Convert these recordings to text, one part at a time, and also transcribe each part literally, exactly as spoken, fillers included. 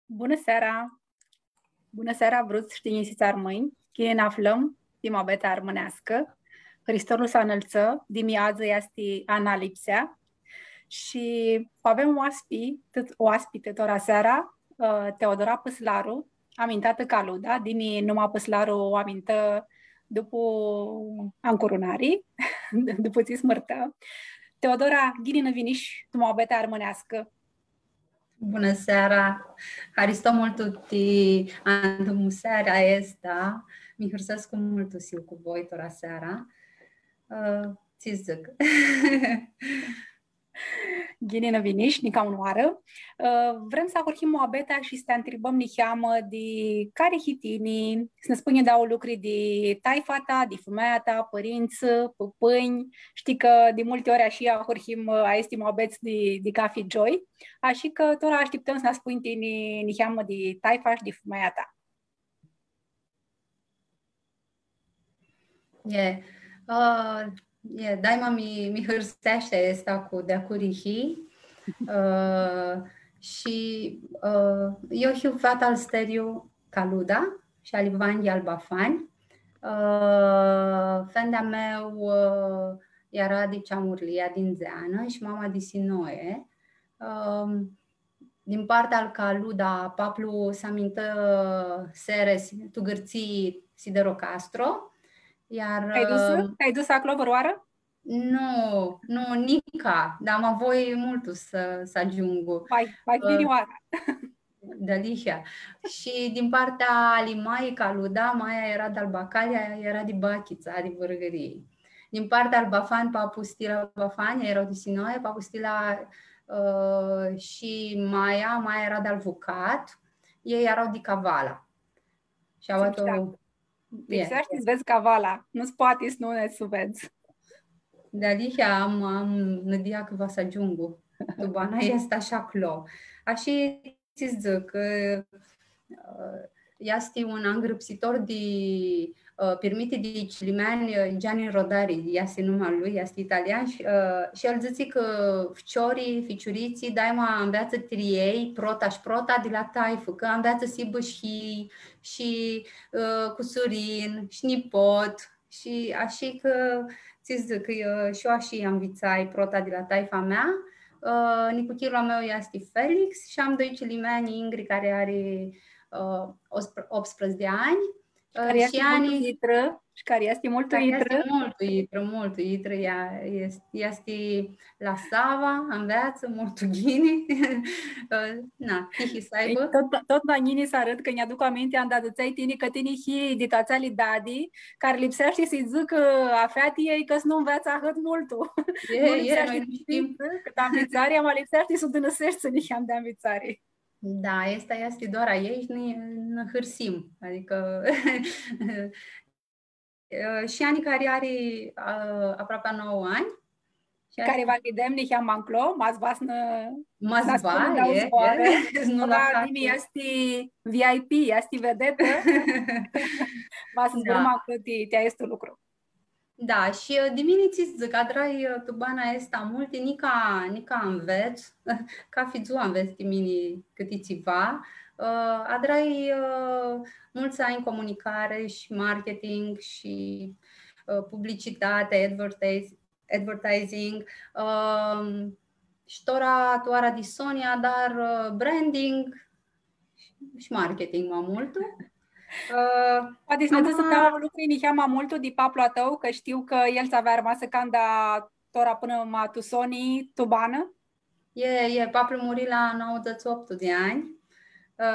Bunã seara! Bunã seara, vruts shi tinjisits armãnj! Ghini nã aflãm di muabeta armãneascã. Hristolu s-anãltsã, di mi adzã easti Analipsea. Shi avem oaspi, tut-, oaspitã tora seara, ã, Teodora Pãslaru, amintatã ca Luda, dini numa Pãslaru u amintã dupu ancurunari, dupu tsi s-mãrtã. Teodora, ghini nã vinish tu muabeta armãneascã. Bunã seara! Haristo multu ti andãmusearea aestã. Mi hãrsescu multu s-hiu cu voi tora seara. Ã, tsi dzãc? Ghini nã vinish, nica unãoarã. Ã, vrem s-ahurhim muabeta shi s-ti ntribãm niheamã di cari hii tini, s-nã spunj dauã lucri di taifa ta, di fumealja ta, pãrintsã, pãpãnj. Shtii cã di multi ori ashi ahurhim, ã, aesti muabets di, di cafi gioi. Ashi cã tora ashtiptãm s-nã spunj tini niheamã di taifa shi di fumealja ta. E, ã, e, daima mi, mi hãrseashti aestã cu di a curi hii. Ã, shi, ã, eu hiu feata al Steriu Caluda shi al Vanghi al Bafani. Ã, fendi a meu, ã, eara di Ceamurlia, di Ndzeanã, shi mama di Sinoe. Ã, din partea al Caluda, paplu s-amintã Seres, tu Gãrtsii, Siderocastro, iar, Ai dus, ã, ai dus aclo vãrãoarã? Nu, nu, nica, dar ma voi multu s-, s-agiungu. Vai, vai, ã, ghini oarã. Dealihea. Shi din partea ali mai, Caluda, maia eara di al Bacalia, eara di Bachitsa, di Vãrgãrii. Din partea al Bafan, papu Stila Bafan, eara di Sinoe, papu Stila, ã, shi maia, maia eara di al Vucat, elj eara di Cavala. Shi aoa tu... Lipseashti s-vedz Cavala, nu s-poati s-nu s-u vedz. Dealihea am, am nãdia cã va s-agiungu tu bana aestã shi aclo. Ashi tsi dzãc, ã, easti un angrãpsitor di, ã, pirmiti di cilimeanj, ã, Gianni Rodari, easti numa lui, easti italian, shi, ã, shi el dzãtsi cã ficiorlji, ficiuritslji, daima anveatsã ti elj, prota shi prota, di la taifã, cã anveatsã s-hibã shi, shi, ã, cusurin, shi nipot, Shi ashi cã, tsi dzãc, cã eu, shi eu ashi anvitsai prota di la taifa mea. Ã, nicuchirlu a meu easti Felix shi am doi cilimeanj, Ingri, cari ari, ã, optsprã-, optsprãdzatsi di anj. Ã, cari easti multu itrã, shi cari easti multu itrã. Cari easti multu itrã, multu itrã, ea easti, easti la Sava, anveatsã multu ghini. Ã, na, tihi s-aibã. Tot, tot ma ghini s-arãd, cã nj-aduc aminti, anda dzãtseai tini, cã tini hii di tu atseali dadi, cari lipseashti s-lji dzãcã a featiljei cã s-nu nveatsã ahãt multu. E, nu e, lipseashti noi nu shtim. S-lji dzãcã, cã tu anvitsari, ama lipseashti s-u dãnãseshti niheam di anvitsari. Da, aestã easti doara a ljei shi nã, nã hãrsim. Adicã, ã, shi Ani, cari ari, ã, aproapi nauã anj. Shi cari va videm niheam ma nclo, ma s-va s-nã, ma s-va, e, e, s-nu la dimi easti V I P, easti vedetã. Va s-zburãm ma nclo ti, ti aestu lucru. Da, shi, ã, di mini tsi dzãc, adrai, ã, tu bana aestã multi, nica, nica anvets, cafi dzuã anvets di mini cãti tsiva. Ã, adrai, ã, multsã anj comunicare shi marketing shi, ã, publicitate, advertise-, advertising. Ã, shi tora tu oara di soni adar, ã, branding shi marketing ma multu. Ã, poati s-nã dzãts dauã lucri niheam ma multu di paplu a tãu, cã shtiu cã el ts-avea armasã canda tora pãnã ma tu soni, tu banã? E, e, paplu muri la nauãdzãtsi shi optu di anj. Ã,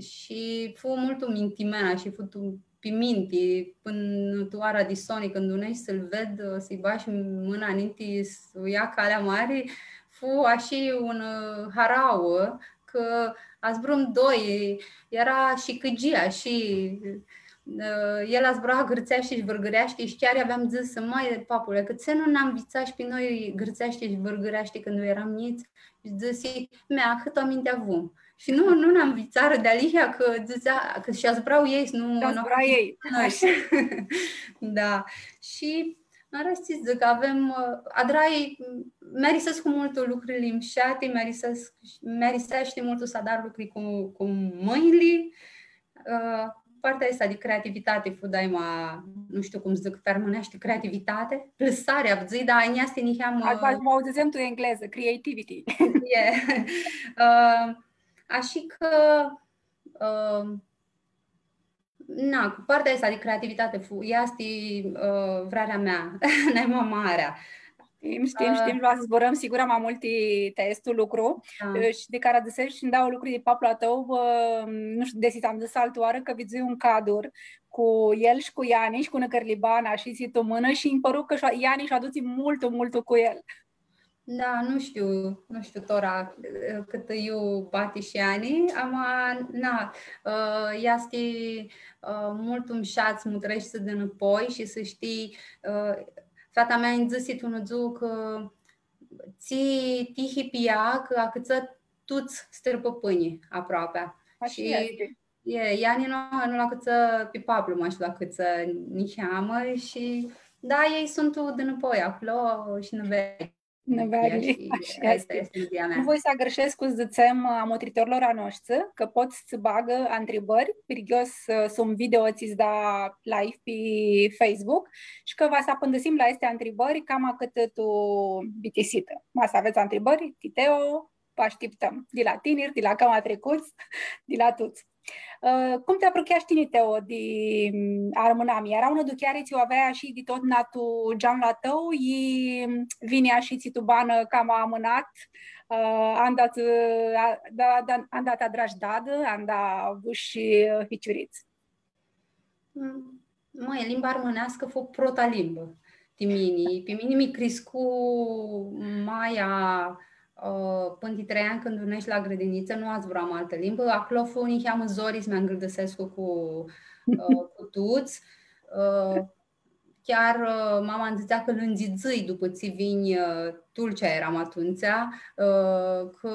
shi fu multu mintimen, shi fu tu, pi minti, pãnã tu oara di soni, cãndu uneshti s-lu vedz, s-lji bash mãna ninti s-u ljea calea mari, fu ashi un, ã, harauã, cã azburãm doi, eara shi cãgia, shi, ã, el azbura gãrtseashti shi vãrgãreashti, shi chiar aveam dzãsã, „Mãi, papule, cãtse nu nã nvitsash pi noi gãrtseashti shi vãrgãreashti cãndu eram njits?” Shi dzãsi, „Mea, ahãtã minti avum.” Shi nu, nu nã nvitsarã dealihea, cã dzãtsea, cã shi azbura elj, nu, nu azbura elj. Noi. Da. Shi, în rest, tsi dzãc, avem, ã, adrai, mi-arisescu multu lucrili mshati, mi-arisescu, mi-ariseashti multu s-adar lucri cu, cu mãnjli. Ã, partea aestã di creativitati fu daima, nu shtiu cum dzãc pi armãneashti, creativitati, plãsarea, dzãc, da, nj-easti niheamã... Ashi cum u dzãtsem tu englezã, creativity. E. Ã, ashi cã, ã, na, cu partea aestã di creativitati fu-, easti, ã, vrearea mea, nai ma marea. Shtim, shtim, shtim, va s-zburãm sigura ma multi ti aestu lucru. Da. Ã, shi di cari dzãseshi, nj-dau lucru di paplu a tãu, ã, nu shtiu desi tsã dzãsh altã oarã, cã vidzui un cadur cu el shi cu Iani shi cu nã cãrlibanã, shi tsi tu mãnã, shi nji pãru cã shi Iani shi adutsi multu, multu cu el. Da, nu shtiu, nu shtiu tora, ã, cãtã iu bati shi Iani, ama, na, ã, easti, ã, multu mshat s-mutreshti dinãpoi shi s-shtii, ã, frata mea nji dzãsi tu unã dzuã cã tsi tihi pi ea, cã acãtsã tuts strãpãpãnjlji aproapi. Ashi easti. Shi e, Iani nu, nu lu acãtsã pi paplu, mash lu acãtsã niheamã shi, da, elj suntu dinãpoi aclo shi nã ved. Nã ved, ashi easti. Ashi easti. Aestã easti ideea mea. Nu voi s-agãrshescu s-dzãtsem a mutritorlor a noshtri cã pot s-tsã bagã ntribãri, pirghios, ã, sum video tsi s-da live pi Facebook shi cã va s-apãndãsim la aesti ntribãri cama cãtã tu bitisitã. Ma s-avets ntribãri, ti Teo, vã ashtiptãm. Di la tiniri, di la cama tricuts, di la tuts. Ã, cum ti aprucheashi tini, Teo, di, m, armãnami? Eara unã aducheari tsi u aveai ashi di totna tu geanlu a tãu, i, m, vini ashi tsi tu banã cama amãnat, ã, anda tsã, a, da, da, anda ti adrash dadã, anda avushi, ã, ficiurits? Mm, mãi, limba armãneascã fu prota limbã ti mini. Pi mini mi criscu maia, ã, pãn di trei anj cãndu neshu la grãdinitsã, nu azburam altã limbã. Aclo fu niheamã zori s-mi angãldãsescu cu, ã, cu tuts. Ã, chiar, ã, mama nji dzãtsea cã lãndzidzãi dupã tsi vinj, ã, Tulcea eram atumtsea, ã, cã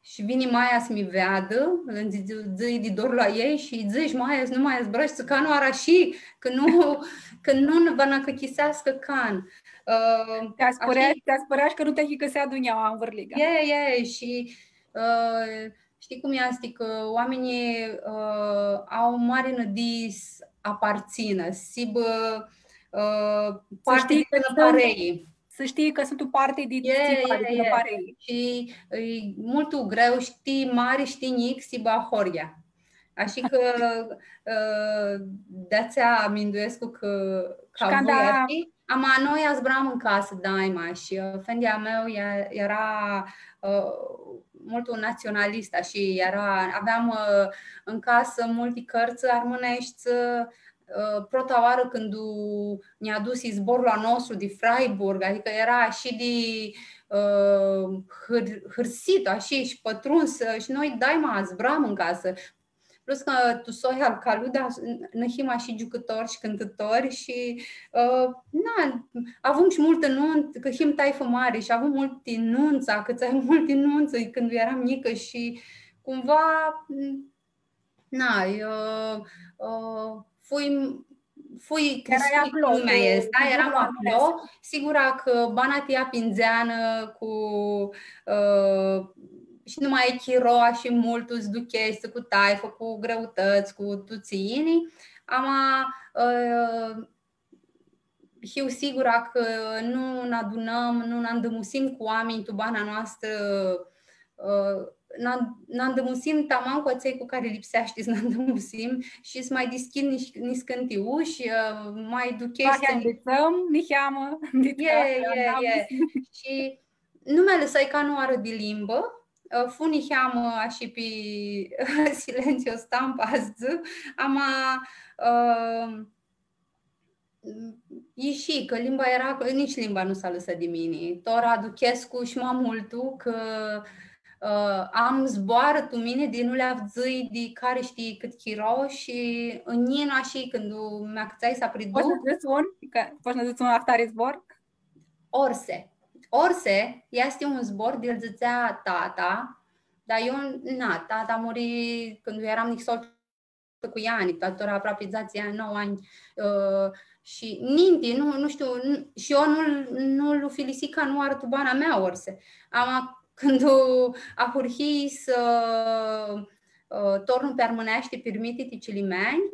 shi vini maia s-mi veadã, lãndzidzãi di dorlu a ljei shi dzãsh, maia, s-nu ma zburãshti can oarã shi, cã nu, cã nu va nã cãchiseascã can. Ã, ti aspãrea, ashi ti aspãrea cã nu ti achicãsea dunjaua anvãrliga. E, e, shi, ã, shtii cum easti, cã oaminjlji, ã, au mari nãdii s-apartsãnã, s-hibã, ã, parti di unã parei. S-shtii cã suntu parti di, e, tsiva, e, di unã parei. Shi e multu greu, shtii mari, shtii njic, s-hibã ahoryea. Ashi cã, ã, di-atsea minduescu cã, cã voi ar fi. Ama noi azburam tu casã, daima, shi, ã, fendi a meu e-, eara, ã, multu natsionalist, shi eara, aveam, ã, tu casã multi cãrtsã armãneshti, ã, prota oarã cãndu nã adusi zborlu a nostru di Freiburg, adicã eara ashi di, ã, hãr-, hãrsit, ashi, shi pãtruns, ã, shi noi daima azburam tu casã. Plus cã tu soia al Caluda, n-, nã him ashi giucãtori shi cãntãtori shi, ã, na, avum shi multã nunt-, cã him taifã mari shi avum multi nuntsã, cã ai multi nuntsã cãndu eram njicã shi cumva, na, ã, ã, fui, fui criscutã tu lumea aestã, eram aclo. Sigura cã bana ti ia pi ndzeanã cu, ã, shi nu ma e chiro ashi multu s-ducheshti cu taifã, cu greutãts, cu tu tsi yini. Ama, ã, hiu sigura cã nu nã adunãm, nu nã andãmusim cu oaminj tu bana noastrã, ã, nã, nã andãmusim taman cu atselj cu cari lipseashti s-nã andãmusim shi s-ma dishcljid nis-, niscãnti ushi, ã, ma ducheshti. Poati s-nvitsãm niheamã, e, e, e. Shi nu mi alãsai canãoarã di limbã, ã, fu niheamã ashi pi silencio stampa, s-dzãc, ama, ã, ishi, cã limba eara, nitsi limba nu s-alãsã di mini. Tora aduchescu shi ma multu cã, ã, am zboarã tu mini di nu li avdzãi di cari shtii cãt chiro shi nj-yinu ashi cãndu mi acãtsai s-apridu. Pots s-dzãts un, cã, pots s-dzãts un ahtari zbor? Orse. Orse easti un zbor di-l dzãtsea tata, dar eu, na, tata muri cãndu eram nixol cu anj, tora aproapi dzatsi anj, nauã anj, ã, shi ninti, nu, nu shtiu, n-, shi eu nu-l, nu-l ufilisii ca nu ari tu bana mea orse. Ama cãndu ahurhii s-, ã, tornu pi armãneashti, pirmiti ti cilimeanj,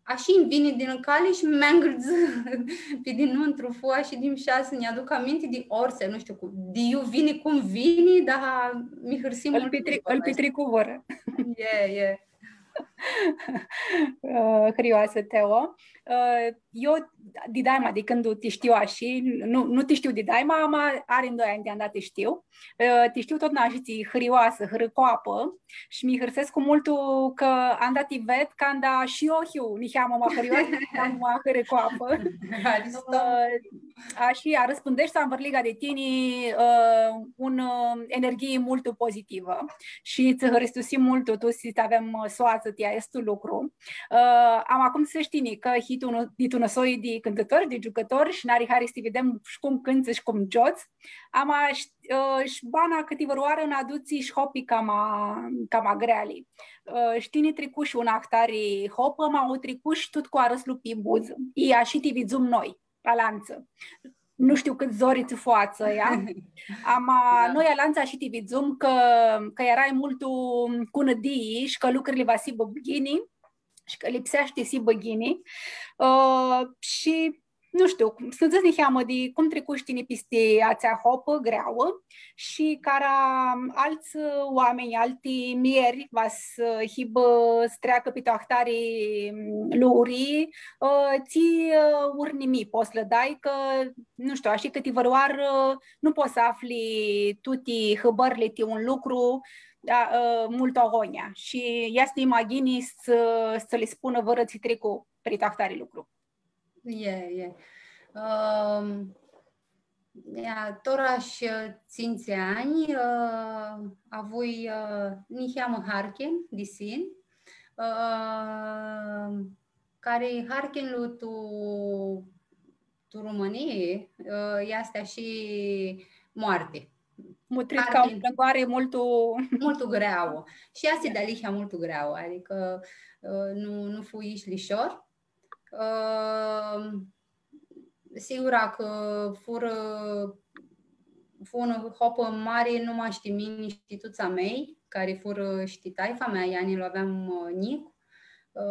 ashi nj-vini din cali shi mi ngãldzã pi dinãuntru, fu ashi di mushat s-nj-aduc aminti di orse, nu shtiu cum, di iu vini, cum vini, dar mi hãrsii multu. Ãl pitricu vãrã. E, e. Ã, hãrioasã, Teo. Ã, eu, di daima, di cãndu ti shtiu ashi, nu, nu ti shtiu di daima, ama ari doi anj di anda ti shtiu. Ã, ti shtiu totna ashi, tsi hãrioasã, hãrãcoapã, shi mi hãrsescu multu cã anda ti ved, canda shi eu hiu niheamã ma hãrioasã, niheamã ma hãrãcoapã. Ã, ashi, arãspãndeshti anvãrliga di tini, ã, un, ã, energhii multu pozitivã. Shi tsã hãristusim multu, tu s-ti avem, ã, soatsã ti aestu lucru. Ã, ama cum s-shtii, nica, hii tu, di tu nãsoi di cãntãtori, di giucãtori shi n-ari hari s-ti videm shi cum cãntsã shi cum giots. Ama sh-, ã, shi bana cãtivãrãoarã nã adutsi shi hopi cama, cama greali. Ã, shi tini tricushi unã ahtari hopã, ma u tricushi tut cu arãslu pi budzã. I ashi ti vidzum noi, alantsã. Nu shtiu cãt zori tsã fu atsea. Ama noi alantsã ashi ti vidzum cã, cã earai multu cu nãdii shi cã lucrili va s-hibã ghini shi cã lipseashti s-hibã ghini. Ã, shi nu shtiu, cum s-nã dzãts niheamã di cum tricushi tini pisti atsea hopã greauã shi cara altsã oaminj, alti muljeri va s-hibã s-treacã pi tu ahtari, m, lucri, ã, tsi, ã, urnimii pots s-lã dai, cã, nu shtiu, ashi cãtivãrãoarã nu pots s-afli tuti hãbãrli ti un lucru, a, ã, multu agonja. Shi easti ma ghini s-, s-tsã li spunã vãrã tsi tricu pri tu ahtari lucru. E, e. Ãm, ea, tora shi, ã, tsintsi anj, ã, avui, ã, niheamã harkin di sin, ã, cari harkinlu tu, tu Romãnii, ã, easti ashi moarti. Mutrit ca unã plãngoari multu... Multu greauã. Shi easti dealihea multu greauã, adicã, ã, nu, nu fu ish lishor. Ã, sigura cã furã, fu unã hopã mari, nu mash ti mini, shi ti tuts a mei, cari furã shi ti taifa mea, iani lu aveam, ã, njic. Ã,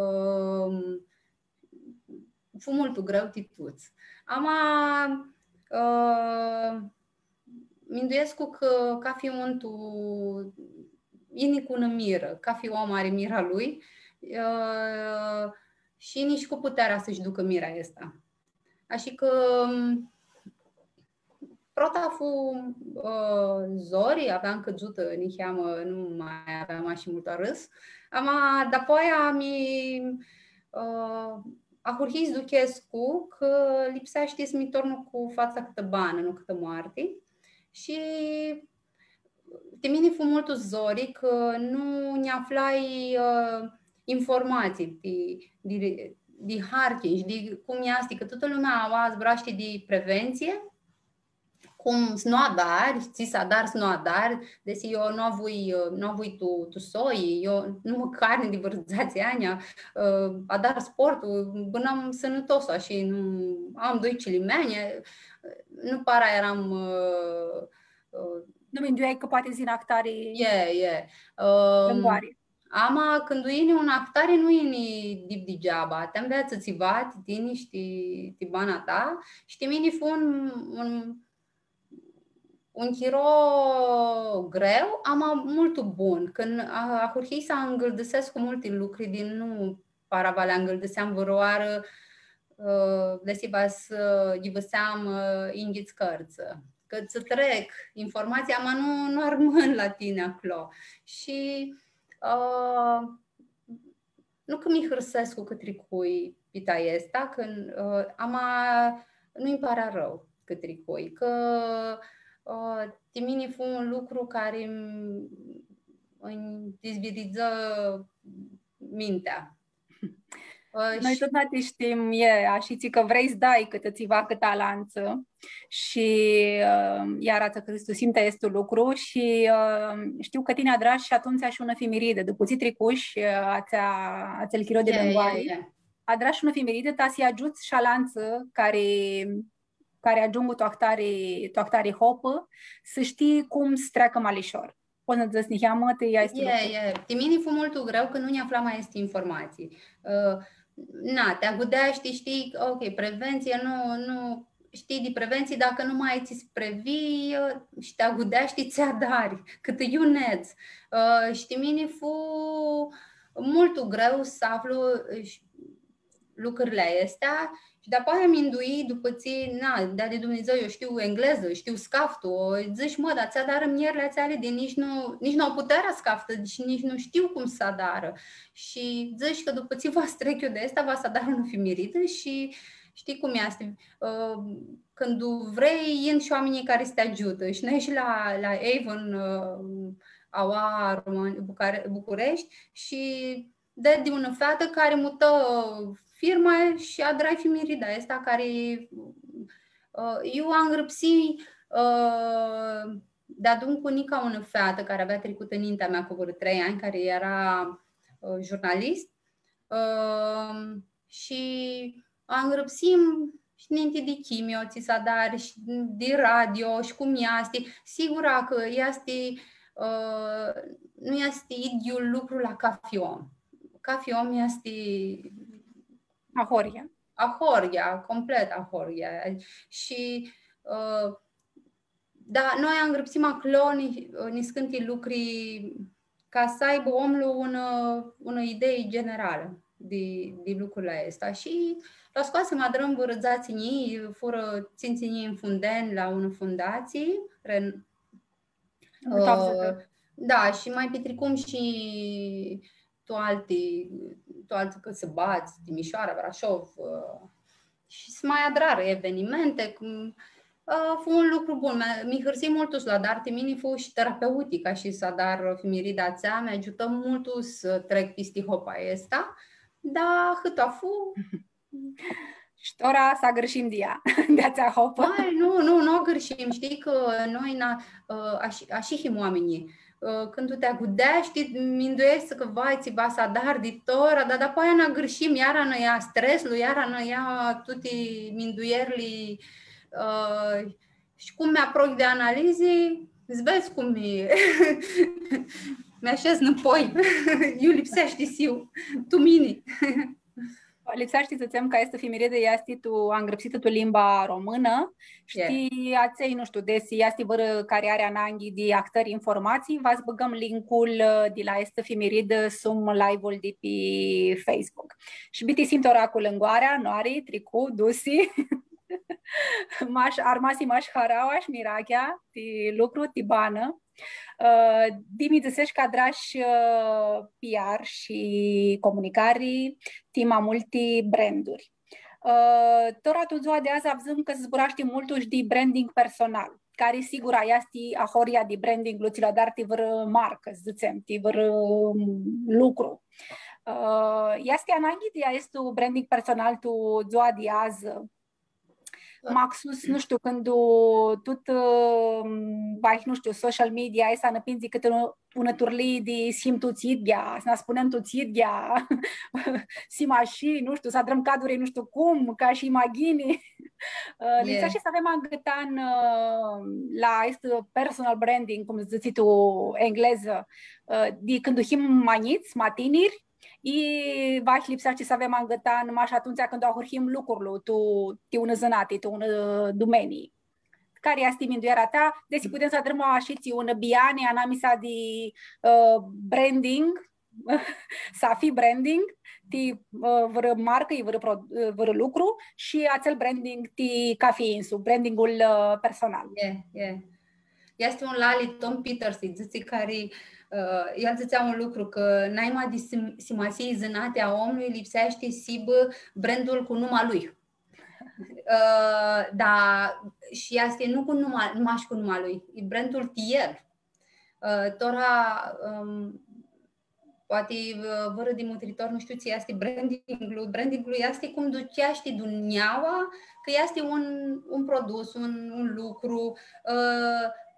fu multu greu ti tuts. Ama, ã, minduescu cã cafi un tu, yini cu unã mirã, cafi om ari mira lui, ã, shi yini shi cu putearea s-shi ducã mira aestã. Ashi cã, prota fu, ã, zori, aveam cãdzutã niheamã, nu ma aveam ashi multu arãs. Ama, dapoaia mi, ã, ahurhii s-duchescu cã lipseashti s-mi tornu cu fatsa cãtã banã, nu cãtã moarti. Shi ti mini fu multu zori cã nu nj-aflai, ã, informatsii di, di, di harkin shi di cum easti, cã tutã lumea aoa zburashti di preventsii, cum s-nu adari, tsi s-adari, s-nu adari, desi eu nu avui, ã, nu avui tu, tu soi, eu nu mãc carni di vãrã dzatsi anj, ã, adar sportul, bãnam sãnãtos, ashi, nu, am doi cilimeanj, nu para eram, ã, ã, nu minduiai cã poati s-yinã ahtari... E, e. Ã, plãngoari. Ama, cãndu yini unã ahtari, nu yini dip digeaba. Ti nveatsã tsiva, ti tini shi ti, ti bana ta. Shi ti mini fu un, un, un chiro greu, ama multu bun. Cãndu a-, ahurhii s-angãldãsescu multi lucri di nu para va li angãldãseam vãrãoarã, ã, desi va s-, ã, ghivãseam, ã, yinghits cãrtsã. Cã tsã trec informatsia, ama nu, nu armãn la tini aclo. Shi, ã, nu cã mi hãrsescu cã tricui pit aestã, cã, ã, ama nu-nj pari arãu cã tricui, cã, ã, ti mini fu un lucru cari m-, nj-dizviridzã mintea. Ã, noi shi tut ti shtim, e, ashitsi cã vrei s-dai cãtã tsiva cãtã alantsã. Shi, ã, iara tsã hãristusim ti aestu lucru shi, ã, shtiu cã tini adrash shi atumtsea shi unã fimiridã, dupã tsi tricush, ã, atsea, atsel chiro di lãngoari, adrash unã fimiridã ta s-lji agiuts shi alantsã cari, cari agiungu tu ahtari, tu ahtari hopã, s-shtii cum s-treacã ma lishor. Pots s-nã dzãts niheamã, ti aestu lucru? E, e. Ti mini fu multu greu cã nu nj-aflam aesti informatsii. Ã, na, ti agudeashti, shtii, ok, preventsii, nu, nu, shtii di preventsii, dacã nu ma ai tsi s-previi, ã, shi ti agudeashti tsi adari, cãtã iu nedz. Ã, shi ti mini fu multu greu s-aflu, ã, shi lucrili aesti. Shi dapoaia mi ndui, dupã tsi, na, deadi Dumnidzã, eu shtiu englezã, shtiu s-caftu, dzãsh, mã, dar tsi adarã mierli atseali di nitsi nu, nitsi nu au putearea s-caftã, shi nitsi nu shtiu cum s-adarã. Shi dzãsh cã dupã tsi va s-trec eu di aestã, va s-adar unã fimiridã shi shtii cum easti. Ã, cãndu vrei, yin shi oaminjlji cari s-ti agiutã. Shi noi shi la, la Avon, ã, aua România, Bucare-, Bucureshti, shi di, di unã featã cari mutã firma shi adrai fimirida aestã cari, ã, eu angrãpsii, ã, deadun cu nica unã featã cari avea tricutã nintea mea cu vãrã trei anj, cari eara, ã, jurnalist. Ã, shi angrãpsim shi ninti di chimio, tsi s-adari, shi di radio, shi cum easti. Sigura cã easti, ã, nu easti idyiul lucru la cafi om. Cafi om easti ahoryea. Ahoryea, complet ahoryea. Shi, ã, da, noi angrãpsim aclo ni-, niscãnti lucri ca s-aibã omlu unã, unã idei generalã di, di lucrul aestu. Shi la scoasi ma adrãm vãrã dzatsi njilji, furã tsintsi njilji nfunden la unã fundatsii, ren-, ã, da, shi ma pitricum shi tu alti, tu alti cãsãbadz, Timișoara, Brașov, ã, shi s-ma adrarã evenimenti, cum, ã, fu un lucru bun. Mi, mi hãrsii multu s-lu adar, ti mini fu shi terapeutic, ca shi s-adar fimirida atsea, mi agiutã multu s-trec pisti hopa aestã, da, ahãt fu. Shi tora s-agãrshim di ea, di atsea hopã. Ai, nu, nu, nu agãrshim. Shtii cã noi, na, ã, ashi, ashi him oaminjlji. Ã, cãndu ti agudeshti, mindueshti cã, vai, tsi va s-adar di tora, dar dapoaia nã agãrshim, iara nã ia streslu, iara nã ia tuti minduerli, ã, shi cum mi aprochi di analizi, s-vedz cum mi, mi ashez nãpoi. Iu lipseashti s-hiu, tu mini. Lipseashti s-dzãtsem cã aestã fimiridã easti tu, angrãpsitã tu limba românã. Shi ti atselj, nu shtiu, desi easti vãrã cari ari ananghi di ahtãri informatsii, va s-bãgãm linkul, ã, di la aestã fimiridã sum live-ul di pi Facebook. Shi bitisim tora cu lãngoarea, noari, tricu, dusi. Mash, armasi mash haraua shi mirachea ti lucru, ti banã. Ã, di mi dzãsesh cã adrash, ã, P R shi comunicari ti ma multi branduri. Ã, tora tu dzua di adzã avdzãm cã s-zburashti multu shi di branding personal, cari sigura easti ahoryea di brandinglu tsi lu adari ti vãrã marcã, s-dzãtsem, ti vãrã, mm, lucru. Ã, easti ananghi di aestu branding personal tu dzua di adzã? Maxus, nu shtiu, cãndu tut, ã, vahi, nu shtiu, social media aestã nã pindzi cãtã unã, unã turlii di s-him tuts idyea, s-nã spunem tuts idyea, s-him ashi, nu shtiu, s-adrãm caduri, nu shtiu cum, ca shi imaghini. Ã, lipseashti s-avem angãtan, ã, la aestu personal branding, cum dzãtsi tu englezã, ã, di cãndu him ma njits, ma tiniri, i vahi lipseashti s-avem angãtan mash atumtsea cãndu ahurhim lucrul tu, ti unã zãnati, tu unã dumenii. Cari easti mindueara ta? Desi putem s-adrãm ashitsi unã biani anamisa di, ã, branding, s-hii branding, ti, ã, vãrã marcã, i vãrã pro-, ã, vãrã lucru shi atsel branding ti cafi insu, brandingul, ã, personal. E, e. Easti un lali, Tom Peters, lji dzãtsi, cari, ã, el dzãtsea un lucru, cã naima di sim-, simasii zãnatea a omlui lipseashti s-hibã brandul cu numa lui. Ã, da, shi easti nu cu numa, mash cu numa lui, e brandul ti el. Ã, tora, ãm, Poati, ã, vãrã di mutritor nu shtiu tsi easti brandinglu. Brandinglu easti cum ducheashti dunjaua, cã easti un, un produs, un, un lucru, ã,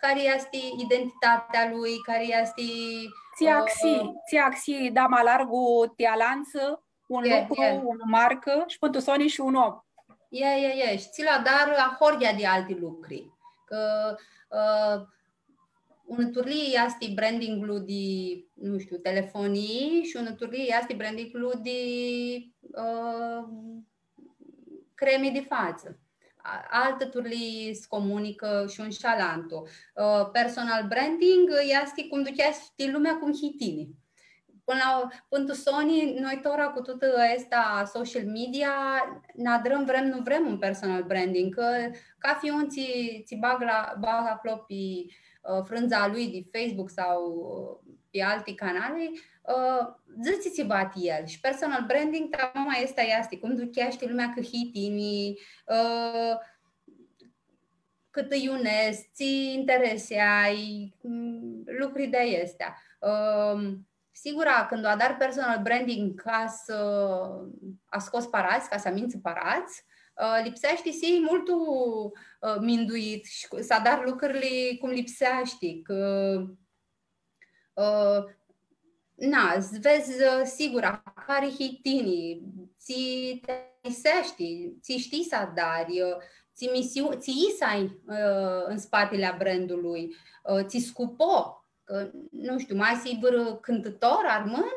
cari easti identitatea lui, cari easti, tsi, ã, axii, tsi axii da ma largu ti alantsã, un lucru, unã marcã shi pãn tu soni shi un om. E, e, e. Shi tsi lu adarã ahoryea di alti lucri. Cã, ã, unã turlii easti brandinglu di, nu shtiu, telefonii shi unã turlii easti brandinglu di, ã, cremi di fatsã. A-, altã turlii s-comunicã shi un shi alantu. Ã, personal branding easti cum ducheashti lumea cum hii tini. Pãnã la, pãn tu soni, noi tora cu tutã aestã social media, nã adrãm, vrem, nu vrem, un personal branding, cã cafi un tsi, tsi bagã la, bagã aclo pi, ã, frãndza lui di Facebook sau, ã, pi alti canali, ã, dzãtsi tsiva ti el. Shi personal branding, tamam aestã easti, cum ducheashti lumea cã hii tini, ã, cãtã iu nedz, tsi interesi ai, mm, lucri di aesti. Ãm, sigura, cãndu adari personal branding ca s-, a scots paradz, ca s-amintsã paradz, ã, lipseashti s-hii multu, ã, minduit shi cu, s-adari lucrili cum lipseashti, cã, ã, na, s-vedz, ã, sigura, cari hii tini, tsi ti ariseashti, tsi shtii s-adari, ã, tsi misiu-, tsi yis ai, ã, tu spatili a brandului, ã, tsi scupo, cã, nu shtiu, ma s-hii vãrã cãntãtor armãn,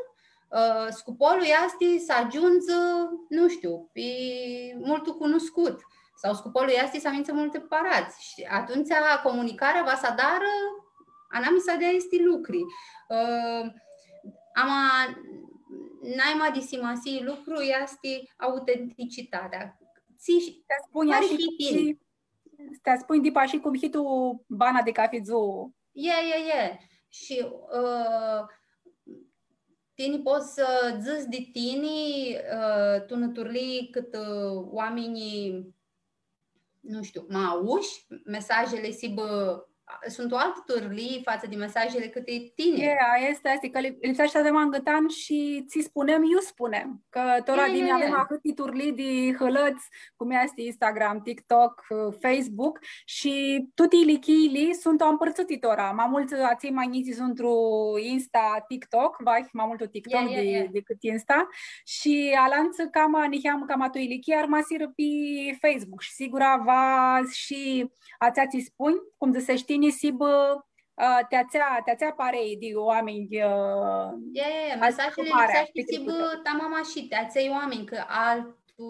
ã, scupolu easti s-agiundzi, nu shtiu, pi, multu cunuscut, sau scupolu easti s-amintsã multi paradz. Shi atumtsea comunicarea va s-adarã anamisa di aesti lucri. Ã, ama, naima di simasii lucru easti autenticitatea. Tsi, ti spunj cari ashi hii tini. Ti spunj dipu ashi cum hii tu bana di cafi dzuã. E, e, e. Shi, ã, tini pots s-dzãts di tini, ã, tu unã turlii cãtã, ã, oaminjlji, nu shtiu, ma aushi, mesajili s-hibã, suntu altã turlii fatsã di mesajili cãtã tini. E, aestã easti, cã li-, lipseashti s-avem angãtan shi tsi spunem, iu spunem. Cã tora, e, dini, e, avem ahãti turlii di hãlãts, cum easti Instagram, TikTok, Facebook, shi tuti ilichiili suntu ampãrtsãti tora. Ma multsã atselj ma njits suntu tu Insta, TikTok, vahi ma multu TikTok di, dicãt Insta. Shi alantsã cama, niheamã cama tu ilichii armasirã pi Facebook. Shi sigura va shi atsea tsi spunj, cum dzãsesh tini, s-hibã, ã, ti atsea, ti atsea parei di oaminj, ã, mesajili lipseashti s-hibã tamam ashi, ti atselj oaminj, cã altu,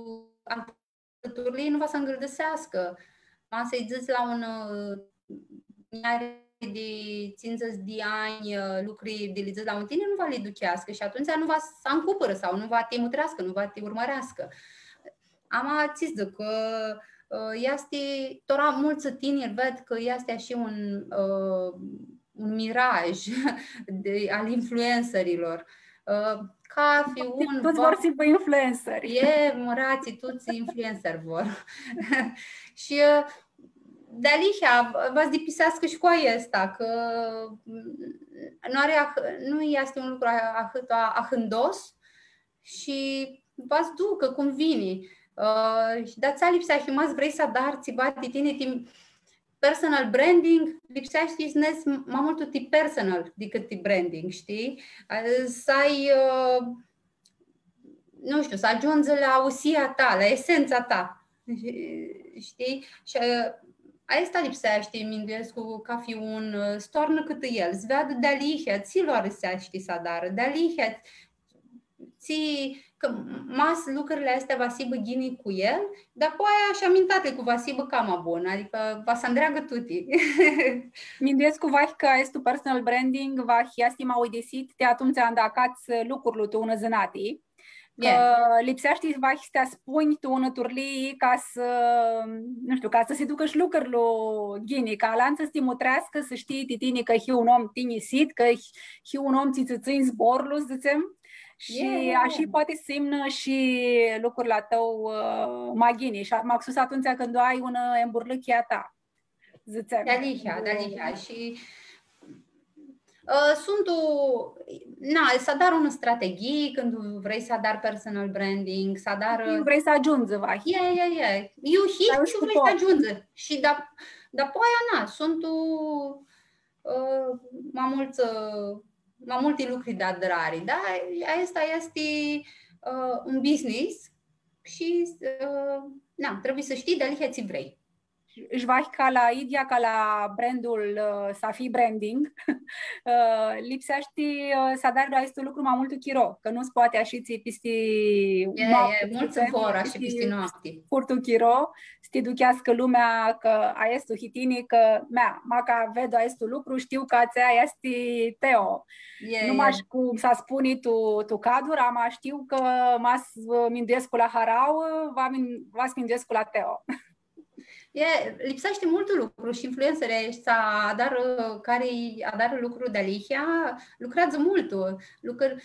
altu turlii nu va s-angãldãseascã. Ma s-lji dzãts la un, ã, njari di tsindzãts di anj, ã, lucri di li dzãts la un tinir, nu va li ducheascã shi atumtsea nu va s-ancupãrã sau nu va ti mutreascã, nu va ti urmãreascã. Ama, tsi dzãc, cã, ã, easti, tora multsã tiniri ved cã easti ashi un, ã, un miraj di, al influencerilor. Ã, cafi un... Tuts vor s-hibã influenceri. E, mãratslji, tuts influencer vor. Shi, ã, dealihea, va s-dipiseascã shi cu aestã, cã, mm, nu ari ah-, nu easti un lucru a-, ahãt a-, ahãndos shi va s-ducã cum vini. Ã, shi di-atsea lipseashti, ma s-vrei s-adari tsiva di tini, ti personal branding, lipseashti s-nedz ma multu ti personal dicãt ti branding, shtii? Ã, s-ai, ã, nu shtiu, s-agiundzi la ausia ta, la esentsa ta, shtii? Shi, ã, aestã lipseashti, minduescu, cafi un, ã, s-toarnã cãtã el, s-veadã dealihea, tsi lu ariseashti s-adarã, dealihea, tsi, cã ma s-lucrili aesti va s-hibã ghini cu el, dapoaia shi amintatli cu va s-hibã cama bun, adicã va s-andreagã tuti. Minduescu, vahi, cã aestu personal branding, vahi, easti ma uidisit, ti atumtsea anda acats lucrul tu unã zãnati. Cã lipseashti, vahi, s-ti spunj tu unã turlii ca s-, nu shtiu, ca s-si ducã shi lucrul ghini, ca alantsã s-ti mutreascã, s-shtii ti tini cã hii un om tinjisit, cã hii un om tsi tsã tsãnj zborlu, dzãtsem. Shi ashi poati s-imnã shi lucrul a tãu, ã, ma ghini. Shi maxus atumtsea cãndu ai unã emburlãchi a ta. Dzãtsem. Dealihea, dealihea. Shi, Ã, suntu, na, s-adari unã strateghii cãndu vrei s-adari personal branding, s-adari... Iu vrei s-agiundzi, vahi. E, e, e. Iu hii, Ai un iu vrei scop. S-agiundzi. Shi da, dapoaia, na, suntu, ã, ma multsã, ã, ma multi lucri di adrari, da? Aestã easti, ã, un business shi, ã, na, trebuie s-shtii dealihea tsi vrei. Shi vahi ca la idyea, ca la brandul, ã, s-hii branding, ã, lipseashti, ã, s-adari aestu lucru ma multu chiro, cã nu s-poati ashitsi pisti E, noapti, e, multsã dzãtsem, vor ashi pisti pisti noapti. Scurtu chiro, s-ti ducheascã lumea cã aestu hii tini, cã, mea, maca ved aestu lucru, shtiu cã atsea easti Teo. E, Nu e. mash cum s-spuni tu, tu cadur, ama shtiu cã ma s-minduescu la harauã, va min-, va s-minduescu la Teo. E, lipseashti multu lucru shi influencerii aeshti s-adarã, cari adarã lucru dealihea, lucreadzã multu. Lucr-,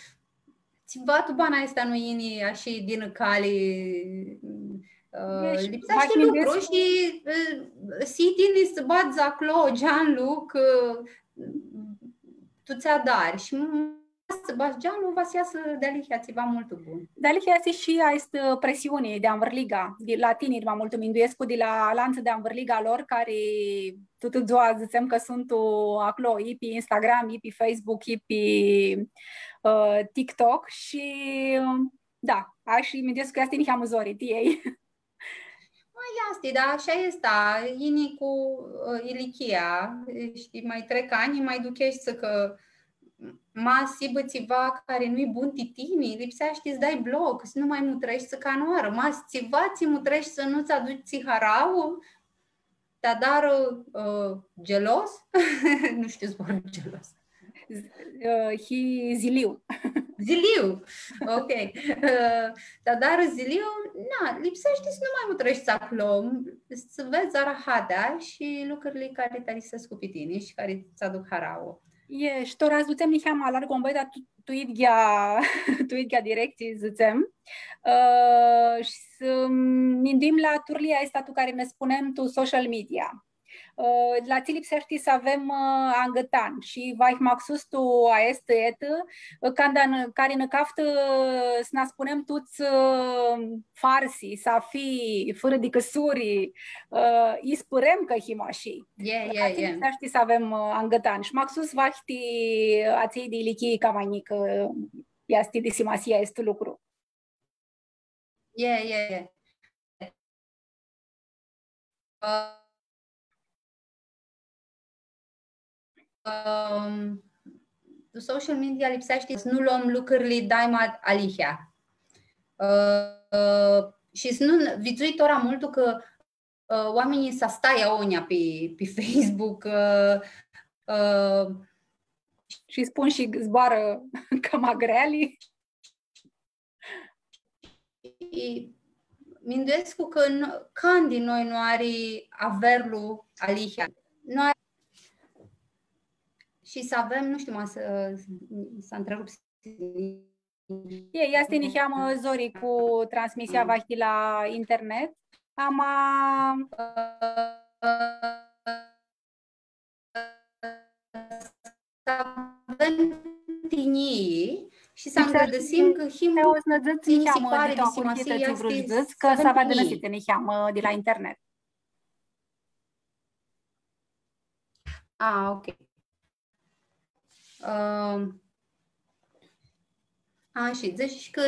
tsiva tu bana aestã nu yini ashi din cali, ã, E, shi lipseashti ma lucru minduescu shi, ã, s-hii tini s-badz aclo geanlu, cã tu tsi adari shi s-badz geanlu, va s-easã dealihea tsiva multu bun. Dealihea easti shi aestã presiuni di anvãrliga, di la tiniri, ma multu minduescu, di la alantsã di anvãrliga lor, cari tutã dzua dzãtsem cã suntu aclo, i pi Instagram, i pi Facebook, i pi, ã, TikTok shi, da, ashi minduescu cã easti niheamã zori ti elj. Ma easti, da, shi aestã, yini cu, ã, ilichia, shtii, ma trec anj, ma ducheshti cã ma s-hibã tsiva cari nu-i bun ti tini, lipseashti s-dai bloc, s-nu ma mutreshti canãoarã, ma tsiva tsi mutreshti s-nu-ts aduci harauã, ti adarã, ã, gelos, nu shtiu zborlu gelos. Z-, ã, hii ziliu. Ziliu, ok. Ã, ti adarã ziliu, na, lipseashti s-nu ma mutreshti aclo, s-vedz arahatea shi lucrili cari ti arisescu pi tini shi cari ts-aduc harauã. E, shi tora s-dutsem niheamã largu, ma, dar tu, tu idyea, tu idyea directsii, dzãtsem. Ã, shi s-minduim la turlia aestã tu cari nã spunem tu social media. Ã, la tsi lipseashti s-avem, ã, angãtan shi vahi maxus tu aestã etã, ã, canda nã, cari nã caftã, ã, s-nã spunem tuts, ã, farsi, safi, fãrã di cãsuri, ã, ispãrem cã him ashi. E, e, e. Lipseashti s-avem, ã, angãtan. Shi maxus vahi ti atselj di ilichii cama njicã, ã, easti di simasii aestu lucru. E, e, e. Ã, ãm, tu social media lipseashti s-nu lom lucrili daima alihea. Ã, ã, shi s-nu, vidzui tora multu cã, ã, oaminjlji s-astaia agonja pi, pi Facebook, ã, ã, shi spun shi zboarã cama greali. Shi minduescu cã n-, cãndu di noi nu ari averlu alihea. Nu ari, shi s-avem, nu shtiu, ma s-, s-ntrerup. E, easti niheamã zori cu transmisia vahi la internet. Ama s-avem tinjii shi s-angãldzãsim cã him... Teo, s-nã dzãts niheamã di tu ahurhitã tsi vrei s-dzãts, cã s-avea dãnãsitã niheamã di la internet. A, ok. Ãm, a, shi dzãts cã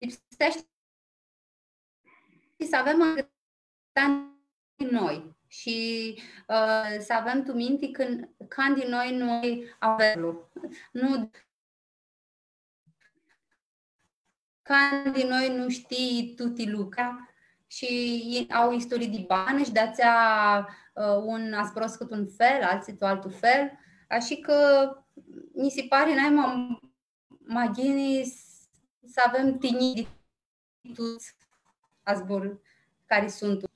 lipseashti s-avem angãtan di noi shi, ã, s-avem tu minti cã cãndu di noi nu ari averlu. Nu, cãndu di noi nu shtii tuti lucri shi i-, au istorii di banã shi di-atsea, ã, un azburãscu tu un fel, altsã tu altu fel. Ashi cã nji si pari naima ma ghini s-, s-avem tinjii di tuts azbur cari suntu.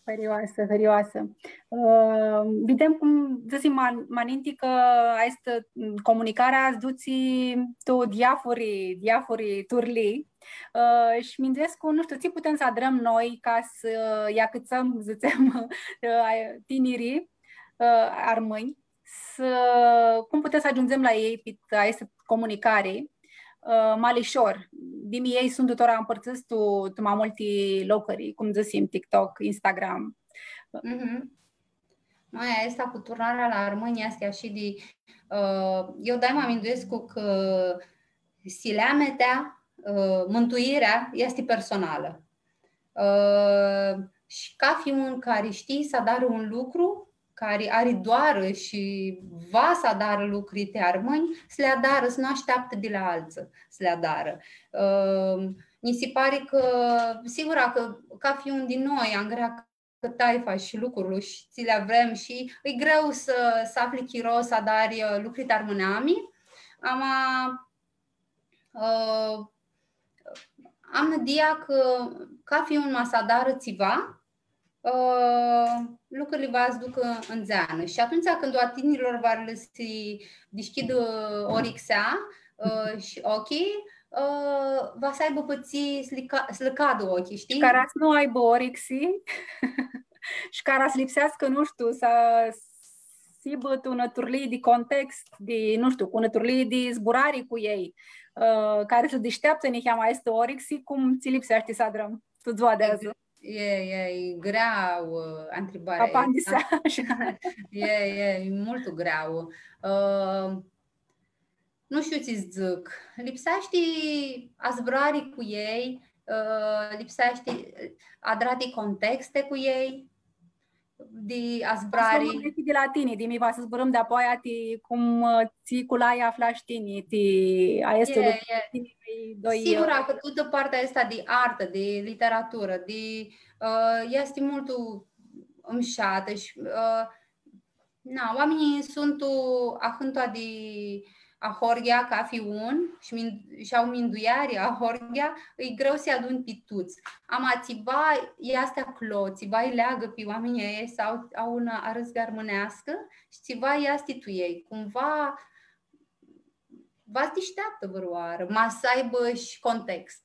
Hãrioasã, hãrioasã. Ã, videm cum dzãsim ma, ma ninti cã aestã comunicarea s-dutsi tu diafuri, diafuri turlii. Ã, shi minduescu, nu shtiu, tsi putem s-adrãm noi ca s-lji acãtsãm, dzãtsem, ã, tinirlji, ã, armãnj, s-, cum putem s-agiundzem la elj pi aestã comunicari, ã, ma lishor. Dimi elj suntu tora ampãrtsãts tu, tu ma multi locuri, cum dzãsim, TikTok, Instagram. Mhm. Noi, aestã cu turnarea la armãnj easti ashi di, ã, eu daima minduescu cã sileametea, ã, mãntuirea easti personalã. Ã, shi cafi un cari shtii s-adarã un lucru, cari ari doarã shi va s-adarã lucri ti armãnj, s-li adarã, s-nu ashteaptã di la altsã s-li adarã. Ã, nji si pari cã, sigura cã cafi un di noi angreacã taifa shi lucrul shi tsi li avem shi e greu s-, s-afli chiro s-adari, ã, lucri ti armãnami. Ama, ã, am nãdia cã cafi un ma s-adarã tsiva, ã, lucrurli va s-ducã ãn dzeanã. Shi atumtsea cãndu a tinirlor va lã si dishcljidã orixea, ã, shi oclji, ã, va s-aibã pãtsii s-lã ca-, s-lã cadã oclji, shtii? Cara s-nu aibã orixi, shi cara s-lipseascã, nu shtiu, s-, s-hibã tu unã turlii di context, di, nu shtiu, cu unã turlii di zburari cu elj, ã, cari s-dishteaptã niheamã aestã orixi, cum tsi lipseashti s-adrãm tu dzua di adzã. E, e, e greauã, ã, ntribarea aestã. Apandisea, ashi. E, e, e multu greauã. Ã, nu shtiu tsi s-dzãc. Lipseashti azburari cu elj, ã, lipseashti, ã, adrati contexte cu elj, di azburari. Aestã di la tini, di mi va s-zburãm dapoaia ti cum, ã, tsi culai aflash tini, ti aestã lucru, e, e. Tini, noi doi, sigura, ã, cã tutã partea aestã di artã, di literaturã, di, ã, easti multu mshatã shi, ã, na, oaminjlji suntu ahãntu di ahoryea cafi un shi min-, shi au mindueari ahoryea, e greu s-lji aduni pi tuts. Ama tsiva easti aclo, tsiva lji leagã pi oaminjlji aeshti, s-au, au unã arãzgã armãneascã shi tsiva easti tu elj. Cumva va s-dishteaptã vãrãoarã, ma s-aibã shi context.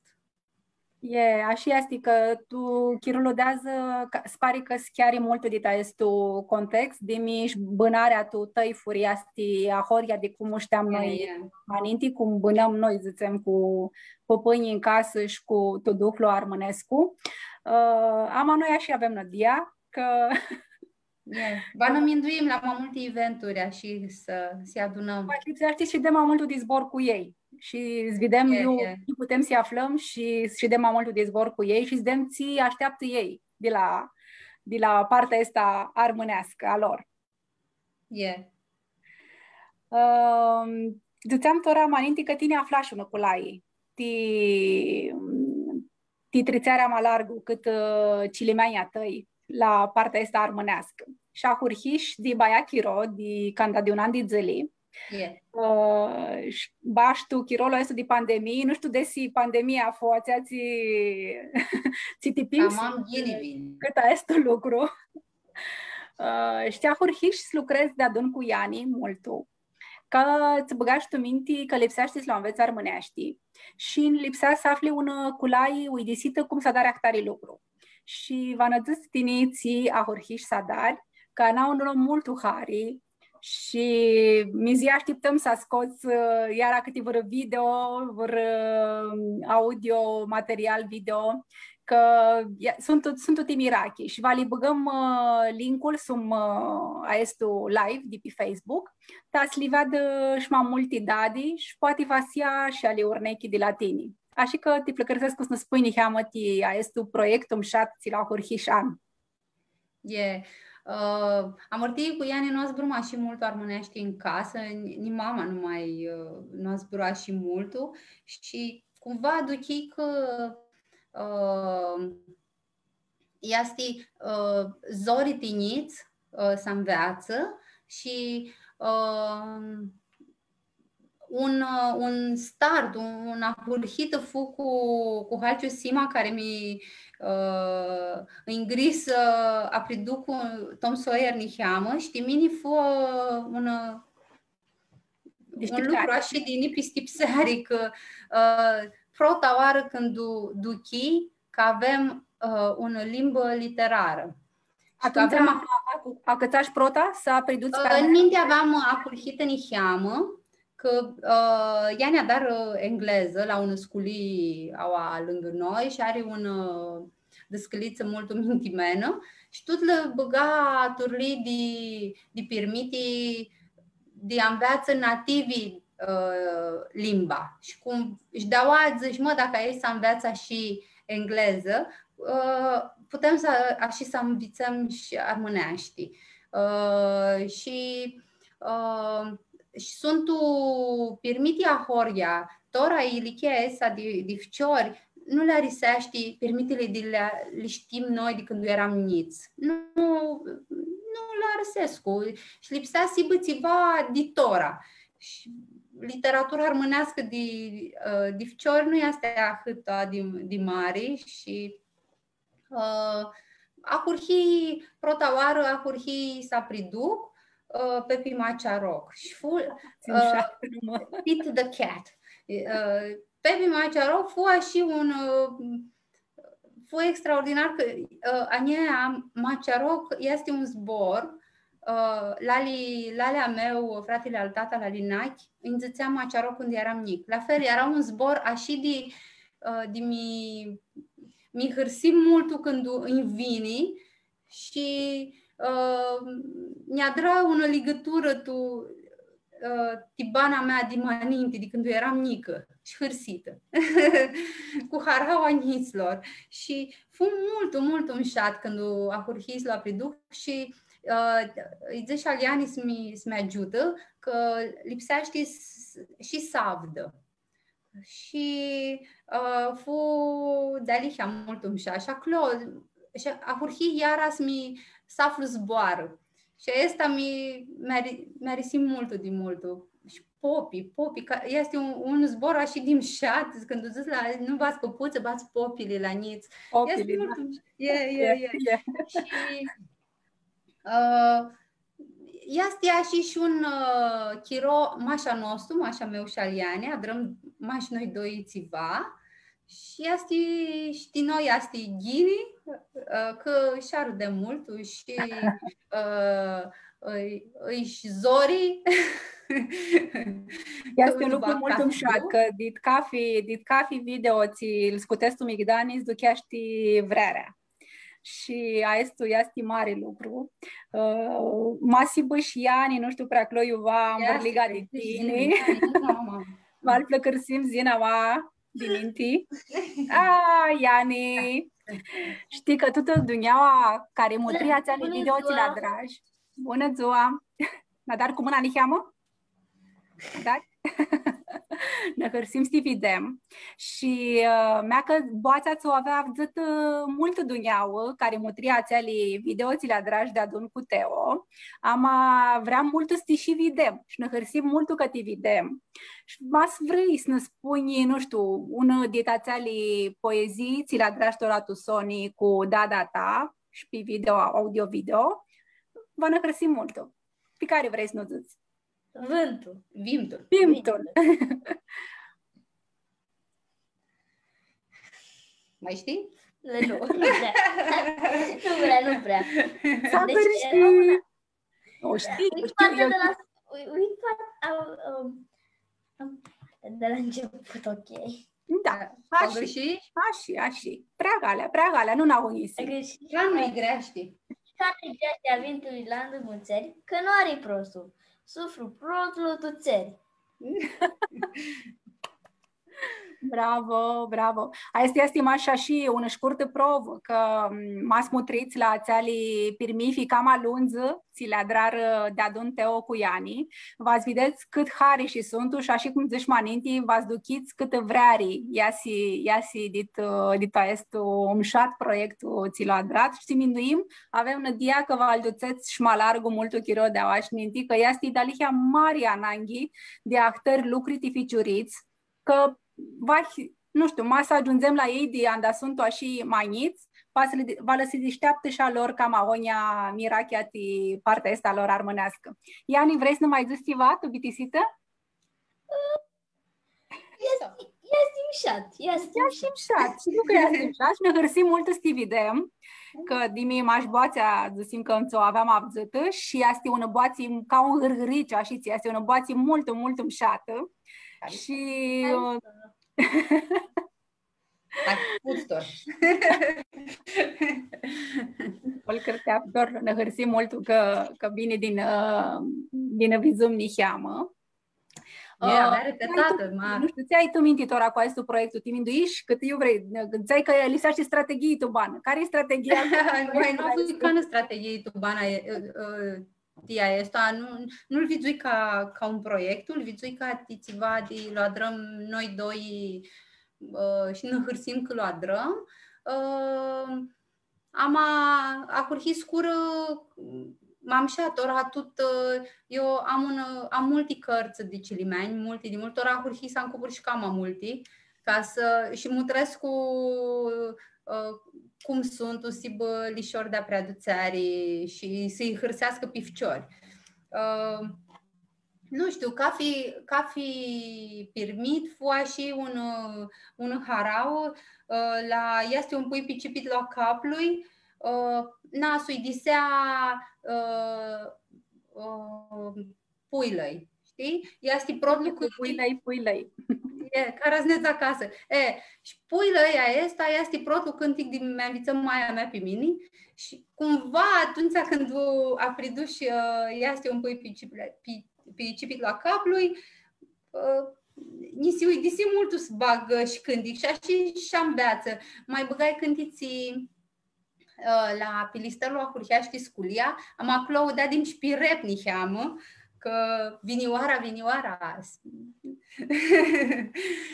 E, ashi easti cã tu chirolu di adzã, ca, s-pari cã s-cheari multu dit aestu context, di mi shi bãnarea tu tãifuri easti ahoryea di cum shteam noi ma ninti, cum bãnãm noi, dzãtsem, cu pãpãnjlji tu casã shi cu tu duhlu armãnescu. Ã, ama noi ashi avem nãdia, cã E, va nã minduim la ma multi eventuri, ashi s-, s-lji adunãm. Ma lipseashti s-shidem ma multu di zbor cu elj. Shi s-videm, e, iu, e, iu putem s-lji aflãm shi s-shidem ma multu di zbor cu elj shi s-videm tsi ashteaptã elj di la, di la partea aestã armãneascã a lor. E. Ãm, dzãtseam tora ma ninti cã tini aflash unã culai ti, ti tritsearea ma largu cãtã, ã, cilimeanjlji a tãi la partea aestã armãneascã. Shi ahurhish di baia chiro, di canda di un an di dzãli. E. Ã, shi bash tu chirolu aestu di pandemii, nu shtiu desi pandemia fu atsea tsi, tsi ti pimsi cãtã aestu lucru. Ã, shi ahurhish s-lucredz deadun cu Iani multu. Cã tsã bãgash tu minti cã lipseashti s-lu anvets armãneashti shi lipsea s-afli unã culai uidisitã cum s-adari ahtari lucru. Shi va nã dzãts tini tsi ahurhish s-adari, cã a nauã nã lo multu hari shi mi dzã ashtiptãm s-scots, ã, iara cãti vãrã video, vãrã, ã, audio, material video, cã, ia, suntu, suntu ti mirachi shi va li bãgãm, ã, linkul sum, ã, aestu live di pi Facebook, ta s-li veadã shi ma multi dadi shi poati va s-ia shi ali urnechi di la tini. Ashi cã ti pãlãcãrsescu s-nã spunj niheamã ti aestu proiectu mshat tsi lu ahurhish an. E, ã, amãrtii cu Iani nu zburãm ashi multu armãneashti tu casã, ni, ni mama nu ma, ã, nu zbura ashi multu shi cumva aduchii cã, ã, easti, ã, zori ti njits, ã, s-anveatsã shi, ã, un, ã, un start, un, un ahurhitã fu cu, cu Halciu Sima, cari mi, ã, ngrisã, ã, apridutã Tom Sawyer niheamã, shi ti mini fu, ã, un, ã, un lucru ashi di nipistipseari, cã, ã, prota oarã cãndu du-, duchii cã avem, ã, unã limbã literarã. Shi cã atumtsea avem a-, Acãtsash prota s-apriduts? Ã, pi... Ninti aveam, ã, ahurhitã niheamã, cã, ã, ea nã adarã englezã la unã sculii aua lãngã noi shi ari unã, ã, dãscãlitsã multu mintimenã shi tut lã bãga turlii di, di pirmiti di anveatsã nativi, ã, limba. Shi cum, shi di-aua dzãsh, mã, dacã aeshti s-anveatsã shi englezã, ã, putem s-, ashi s-anvitsãm shi armãneashti. Ã, shi, ã, shi suntu pirmiti ahoryea, tora ilichia aestã di, di ficiori, nu lã ariseashti pirmitili di li, li shtim noi di cãndu eram njits. Nu, nu lã arisescu. Shi lipsea s-hibã tsiva di tora. Shi literatura armãneascã di, ã, di ficiori nu easti ahãtã di, di mari shi, ã, ahurhii, prota oarã ahurhii s-apriduc, ã, Pepi Maciaroc. Shi fu, ã, Pete the Cat. Ã, Pepi Maciaroc fu ashi un, ã, fu extraordinar cã, ã, a njia Maciaroc easti un zbor, ã, lali, lali a meu, fratili al tata, lali Nachi, nji dzãtsea Maciaroc cãndu eram njic. La fel, eara un zbor ashi di, ã, di mi, mi hãrsii multu cãndu nj-vini shi, ã, nj-adrã unã ligãturã tu, ã, ti bana mea di ma ninti, di cãndu eram njicã shi hãrsitã, cu haraua a njitslor. Shi fu multu, multu mushat cãndu ahurhii s-lu apriduc shi, ã, lji dzãsh al Iani s-mi, s-mi agiutã, cã lipseashti s-, shi s-avdã. Shi, ã, fu dealihea multu mushat. Shi aclo, shi ahurhii iara s-mi, s-aflu zboarã. Shi aestã mi, mi ari-, mi arisi multu di multu. Shi popi, popi, cã easti un, un zbor ashi di mushat, cãndu dzãts la, nu badz pãputsã, badz popili la njits. Easti popili, multu, da. E, e, e, e. Shi, ã, easti ashi shi un, ã, chiro, mash a nostru, mash a meu shi al Iani, adrãm mash noi doi tsiva. Shi easti, shi ti noi easti ghini, ã, cã shi arãdem multu shi, ã, ãlj, ãlj shi zori. Easti un lucru multu mushat, cã dit cafi, dit cafi video tsi-l scutets tu migdani, s-ducheashti vrearea. Shi aestu easti mari lucru. Ã, ma s-hibã shi Iani, nu shtiu, pri aclo iuva, easti, mãrliga di tini. Easti, easti, mama. Ma-l flãcãrsim, Zina, ma di ninti. A, Iani! Shtii cã tutã dunjaua cari mutri atseali video tsi li adrash. Bunã dzua! Nã adari cu mãna niheamã? Da? Nã hãrsim s-ti videm. Shi, ã, mea cã boatsea tsi u avea avdzãtã, ã, multã dunjauã, cari mutri atseali video tsi li adrash deadun cu Teo. Ama vream multu s-ti shi videm. Shi nã hãrsim multu cã ti videm. Shi ma s-vrei s-nã spunj, nu shtiu, unã dit atseali poezii tsi li adrash tora tu soni cu dada ta shi pi video, audio-video, va nã hãrsim multu. Pi cari vrei s-nã u dzãts? Vãmtul. Vimtul. Vimtul. Mai shtii? Nu, nu vrea. Nu vrea, nu vrea. S-a... Deci, hãrsit. Era una... O shtiu, o shtiu, eu... Uite, uite, a, a, a, de la început, ok. Da, ashi, ashi, ashi. Prea galea, prea galea, nu nã unisi. Ca nu-i greashti. Ca nu-i greashti a vimtului la ndrumul țării, că nu are prostul. Suflu protlu tu țări. Bravo, bravo. Aestã easti mash shi unã shcurtã provã, cã, m, ma s-mutrits la atseali pirmithi cama lundzã, tsi li adrarã deadun Teo cu Iani, va s-videts cãt hari shi suntu, shi ashi cum dzãsh ma ninti, va s-duchits cãtã vreari easi, easi dit, ã, dit aestu mushat proiectu tsi lu adrat. Shi minduim, avem nãdia cã va lu dutsets shi ma largu multu chiro di aoa shi ninti, cã easti dealihea mari ananghi di ahtãri lucri ti ficiurits, cã va, nu shtiu, ma s-agiundzem la elj di anda suntu ashi ma njits, va s-li, va lã si dishteaptã shi a lor cama agonja mirachea ti partea aestã a lor armãneascã. Iani, vrei s-nã ma dzãts tsiva, tu bitisitã? Easti, Easti mushat, easti mushat. Mushat, shtiu cã easti mushat shi nã hãrsim multu s-ti videm, cã di mini mash boatsea, dzãsim cã ts-u aveam avdzãtã shi easti unã boatsi ca un hãrhãrici, ashitsi, easti unã boatsi multu, multu mushatã. Shi, ã, Ol cãrtea, Flor, nã hãrsim multu cã, cã vini din, ã, din vidzum niheamã. E, ã, aveari pi tatã, ma. Nu shtiu, tsi ai tu minti tora cu aestu proiectu? Ti minduishi cãtã iu vrei, tsi ai cã lipseashti strateghii tu banã. Cari e strateghia? Mai nu avui canã strateghii tu banã, e, e, e, ti aestã, nu, nu-l vidzui ca, ca un proiectu, lu vidzui ca ti tsiva di lu adrãm noi doi, ã, shi nã hãrsim cã lu adrãm. Ã, ama ahurhi s-curã, ma mushat, tora tut, ã, eu am un, ã, am multi cãrtsã di cilimeanj, multi, di multi ori ahurhi s-ancupãr shi cama multi, ca s-, shi mutrescu, ã, cum suntu, s-hibã lishor di apreadutseari shi s-lji hãrseascã pi ficiori. Ã, nu shtiu, cafi, cafi pirmit fu ashi un, ã, un harauã, ã, la, easti un pui picipit la caplui, ã, na, s-uidisea, ã, ã, puilãi, shtii? Easti protlu cãntic. Puilãi, puilãi. E, cara s-nedz acasã. E, shi puilãi aestã easti protlu cãntic di mi nvitsã maia mea pi mini. Shi cumva atumtsea cãndu u apridush, ã, easti un pui picipit, pi, picipit la caplui, ã, nji si uidisi multu s-bag, ã, shi cãntic. Shi ashi shi anveatsã. Ma bãgai cãntitsi, ã, la Pilisterlu ahurheashti sculia, ama aclo u deadim shi pi rap niheamã, cã vini oara, vini oara.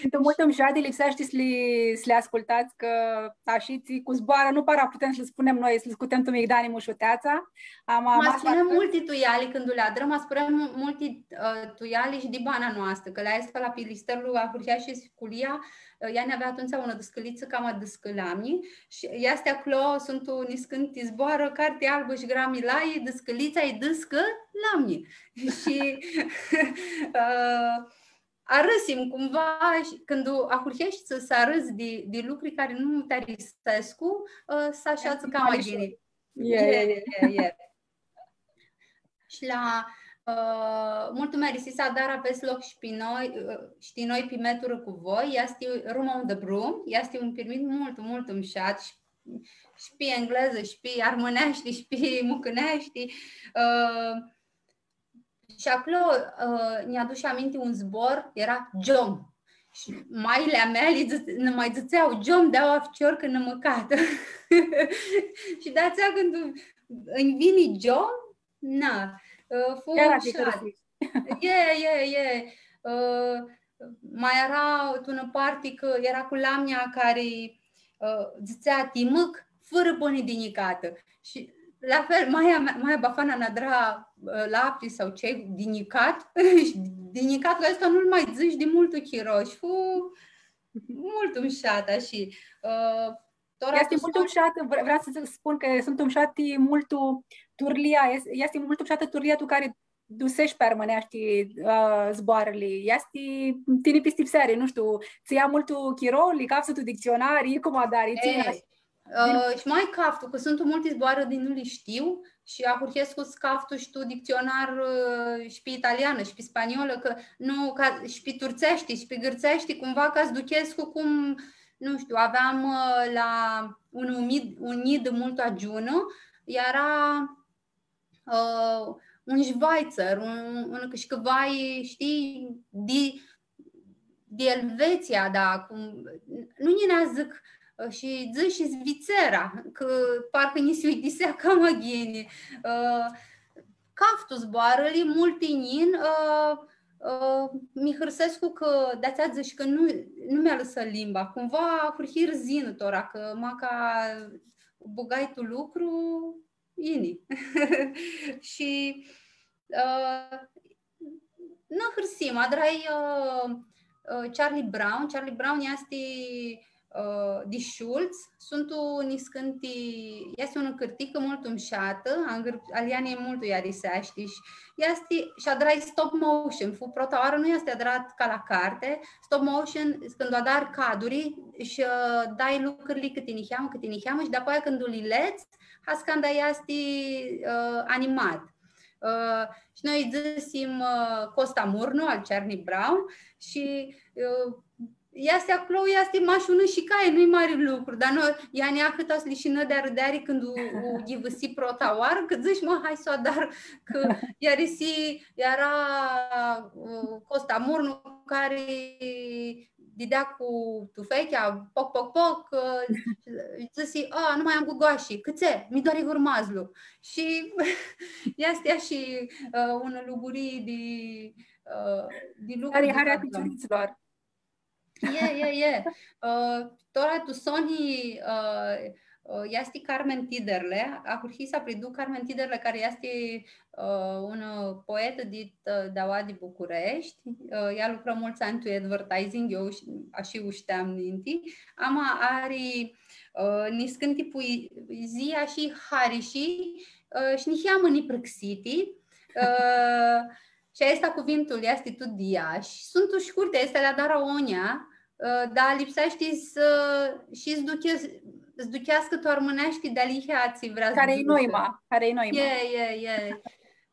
Suntu multu mushati, lipseashti s-li, s-li ascultats, cã ashitsi cu zboarã, nu para putem s-li spunem noi, s-li scutem tu migdani mushuteatsa. Ama, ma spunem multi tu eali cãndu li adrãm, ma spunem multi, ã, tu eali shi di bana noastrã, cã la aestã, la Pilisterlu ahurheashti sculia, ea nj-avea atumtsea unã dãscãlitsã cama dãscãlamnji shi easti aclo, suntu niscãnti zboarã, carti albã shi grami lai, dãscãlitsa-i dãscãlamnji. Shi, ã, arãsim cumva, shi cãndu ahurheshti s-, s-arãdz di, di lucri cari nu ti arisescu, ã, s-asheadzã cama ghini. E, e, e, e. Shi la, ã, multu mi arisi s-adar apes loc shi pi noi, ã, shtii, noi pi meturã cu voi, easti Room on the Broom, easti un pirmit multu, multu mushat shi, shi pi englezã, shi pi armãneashti, shi pi mucãneashti. Ã, shi aclo, ã, nj-adush aminti un zbor, eara giom. Shi maili a meali dzã-, nã ma dzãtsea giom di aua ficior cã nã mãcatã. Shi di-atsea cãndu nj-vini giom, na, ã, fu mushat. E, e, e. Ã, ma eara tu unã parti cã eara cu lamnja cari, ã, dzãtsea ti mãc, fãrã bãni di njicatã. Shi la fel, maia mea, maia Bafana nã adra, ã, lapti sau tsi di njicat, shi di njicat la aestu nu-l ma dzãsh di multu chiro shi fu multu mushat, shi, ã, tora easti multu mushat, vre-, vream s-spun cã suntu mushati multu turlia, es-, easti multu mushatã turlia tu cari dusesh pi armãneashti, ã, zboarãli. Easti, tini pistipseari, nu shtiu, tsã ia multu chiro, li caftsã tu dictsionari, cum adari, tsi... E, ã, shi ma caftu, cã suntu multi zboarã di nu li shtiu shi ahurhescu s-caftu shi tu dictsionar, ã, shi pi italianã, shi pi spaniolã, cã nu, ca, shi pi turtseashti, shi pi gãrtseashti, cumva ca s-duchescu cum, nu shtiu, aveam, ã, la un umid-, un nid multu agiunã, eara ã, un Schweizer, un, un cãshcãvai, shtii, di, di Elvetsia, da, cum, nu nj-yini s-dzãc, ã, shi dzãsh shi Svițera, cã parcã nji si uidisea cama ghini. Ã, caftu zboarãli, multi nj-yin, ã, ã, mi hãrsescu cã di-atsea dzãsh cã nu, nu mi alãsã limba. Cumva ahurhii s-yinã tora, cã maca bãgai tu lucru, yini. Shi, ã, nã hãrsim, adrai, ã, ã, Charlie Brown. Charlie Brown easti, ã, di Schulz, suntu niscãnti, easti unã cãrticã multu mushatã, angãr-, a Lianei multu lj-ariseashti shi easti, shi adrai stop motion, fu prota oarã, nu easti adrat ca la carti, stop motion, cãndu adari caduri shi, ã, dai lucrili cãti niheamã, cãti niheamã shi dapoaia cãndu li ledz, hascanda easti, ã, animat. Ã, shi noi dzãsim, ã, Costa Murnu al Charlie Brown shi, ã, easti aclo, easti mash unã shicai, nu-i mari lucru, dar noi, Liani ahãt s-lishinã di arãdeari cãndu u, u ghivãsi prota oarã, cã dzãsh, mã, hai s-u adar, cã earisi, eara, ã, Costa Murnu cari didea cu tufechea, poc, poc, poc, ã, dzãsi, „A, nu mai am gugoashi, cãtse, mi doari gurmazlu.” Shi easti shi, ã, unã lugurii di, ã, di lucru. Hari, di hari a ficiuritslor. E, e, e. Ã, tora tu soni, ã, ã, easti Carmen Tiderle, ahurhii s-apridzu Carmen Tiderle, cari easti, ã, unã poetã dit, ã, di aoa di Bucureshti. Ã, ea lucrã multsã anj tu advertising, eu sh-, ashi u shteam ninti. Ama ari, ã, niscãnti puizii ashi harishi, ã, shi niheamã niprãxiti. Ã, shi aestã cuvintlu easti tut di Iashi. Suntu shcurti, aesti li adarã Onia, ã, dar lipseashti s-, shi s-duche-, s-ducheascã tu armãneashti dealihea tsi vrea s-ducã. Cari-i noima, cari-i noima. E, e, e.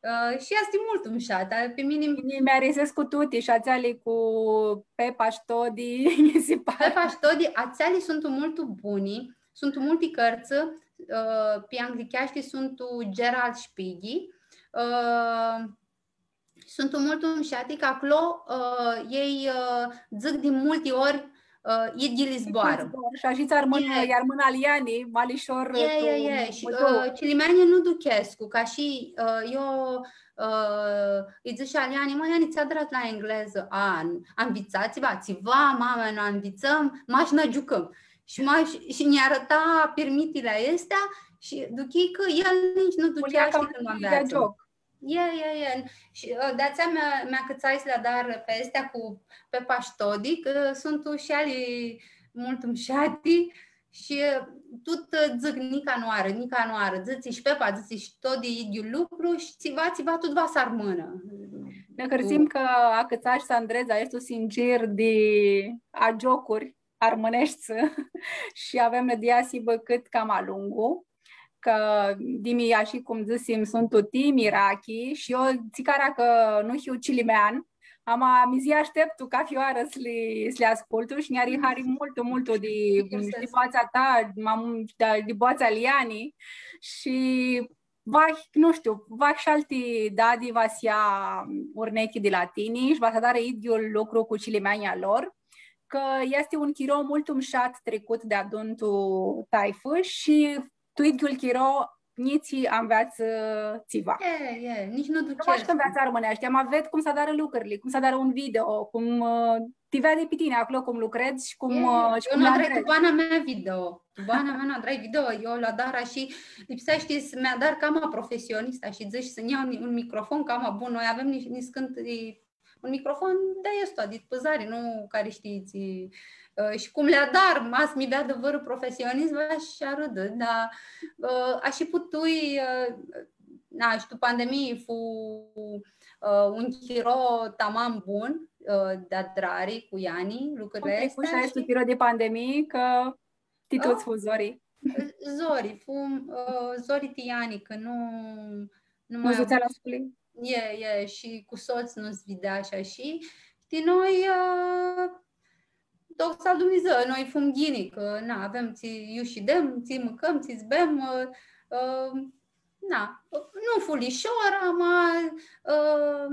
Ã, shi easti multu mushatã, pi mini. Mini mi-arisescu tuti, shi atseali cu Pepa shi Todi, mi si pari. Pepa shi Todi, atseali suntu multu buni, suntu multi cãrtsã, ã, pi anglicheashti suntu Gerald shi Piggy, ã, suntu multu mushati, cã aclo, ã, elj, ã, dzãc di multi ori, ã, idyiili zboarã. Zboarã. Shi ashi ts-armãn, e, lj-armãn a Liani, ma lishor, e, tu, e, e. Shi, tu, ã, cilimeanjlji nu duchescu, ca shi, ã, eu, ã, lji dzãsh a Liani, „Mã, Liani, tsi adrat la englezã?” „A, am nvitsat tsiva, tsiva, mame, nu anvitsãm, mash nã giucãm.” Shi mash, shi nj-arãta pirmitili aesti shi duchii cã el nitsi nu duchea, shtii, cãndu anveatsã. E, e, e. Shi, ã, di-atsea mi, mi acãtsai s-li adar pi aesti cu Pepa shi Todi, cã suntu shi eali multu mushati shi, ã, tut, ã, dzãc, nica nu arã, nica nu arã, dzãtsi shi Pepa, dzãtsi shi Todi idyiul lucru shi tsiva, tsiva, tut va s-armãnã. Nã hãrsim cã acãtsash s-andredz aestu singir di agiocuri armãneshti shi avem nãdia s-hibã cãt cama lungu, cã di mini, ashi cum dzãsim, suntu ti mirachi shi eu, tsicara cã nu hiu cilimean, ama mi dzã ashteptu cafi oarã s-li, s-li ascultu shi nj-ari hari multu, multu di, di boatsea ta, ma mu-, da, di boatsea a Liani shi vahi, nu shtiu, vahi shi alti dadi va s-ljea urnechi di la tini shi va s-adarã idyiul lucru cu cilimeanjlji a lor, cã easti un chiro multu mushat tricut deadun tu taifã shi tu idyiul chiro njitslji anveatsã tsiva. E, e, nitsi nu duchescu. Nu mash cã anveatsã armãneashti, ama ved cum s-adarã lucrili, cum s-adarã un video, cum, ã, ti veadi pi tini aclo cum lucredz shi cum, e, ã, shi eu cum li adrai tu bana mea video. Tu bana mea nu adrai video, eu li adar shi lipseashti s-mi adar cama profesionistã shi dzãsh s-nj-ljau un, un microfon cama bun. Noi avem ni-, niscãnti, un microfon di aestu, di pãzari, nu cari shtii tsi, ã, shi cum li adar, ma s-mi veadã vãrã profesionist, va sh-arãdã, dar, ã, ashi putui, ã, na, shi tu pandemii fu, ã, un chiro tamam bun, ã, di adrari cu Liani, lucrili aesti. Cum tricu shi aestu chiro di pandemii, cã ti tuts fu zori. Zori, fu, ã, zori ti Liani, cã nu, nu ma s-dutsea la sculii. E, e, shi cu sots nu s-videa shi ashi. Shtii, noi, ã, doxa Dumnidzã, noi fum ghini, cã, na, avem tsi, iu shidem, tsi mãcãm, tsi s-bem, ã, ã, na, nu fu lishor, ama, ã,